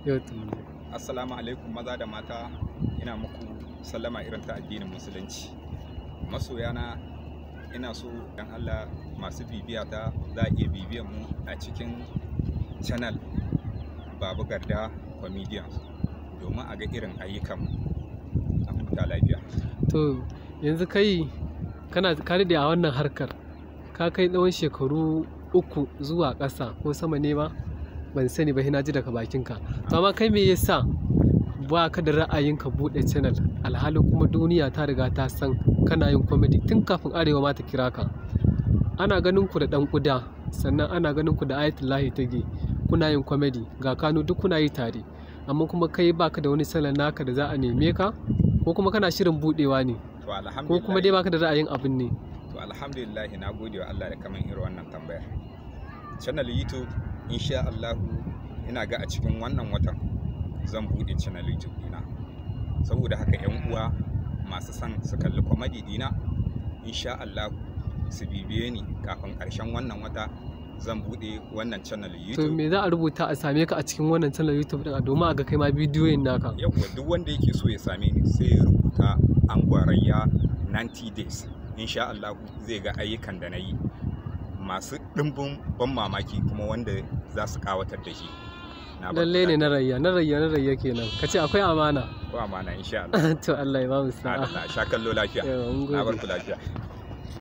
Yau to. Assalamu alaikum maza da mata, ina muku sallama irin ta addinin musulunci. Masoyana, ina so dan Allah masu bibiya ta za a iya bibiyan mu a cikin channel Babu Garda Comedians domin a ga irin ayyukan mu. A huta lafiya. To yanzu kai kana ka daɗe a wannan harkar, ka kai tsawon shekaru 3 zuwa ƙasa ko sama ne ba? Ban sani ba, na ji daga bakinka. To amma kai me yasa ba ka da ra'ayin ka buɗe channel, alhalin kuma duniya ta riga ta san kana yin comedy tun kafin Arewa ma ta kira ka? Ana ganin ku da ɗan ƙuda, sannan ana ganin ku da Ayatullahi Tage, kuna yin comedy, ga Kano duk kuna yi tare. Amma kuma kai ba ka da wani channel naka da za a neme ka, ko kuma kana shirin buɗewa ne? To alhamdulillah. Ko kuma dai baka da ra'ayin abin ne? To alhamdulillah, na gode wa Allah da kaman irin wannan tambayar. Channel YouTube, insha Allah ina ga a cikin wannan watan zan buɗe channel YouTube dina. Saboda haka 'yan uwa masu son su kalli comedy dina, insha Allah su bibiye ni, kafin ƙarshen wannan wata zan buɗe wannan channel To YouTube. me za a rubuta a same ka a cikin wannan channel YouTube din a domin a ga kai ma bidiyoyin naka? Yawwa, duk wanda yake so ya same ni sai ya rubuta Angwarayya 90 days. Insha Allah zai ga ayyukan da na yi masu ɗimbin ban mamaki kuma wanda za su ƙawatar da shi. Na bar ku Lalle ne lafiya. Na rayya, na rayya, na rayya kenan. Ka ce akwai amana. Ko amana, insha Allah. To Allah ya ba mu sa'a. Adalla, sha kallo lafiya. Yawa, mun Na bar gode. ku lafiya.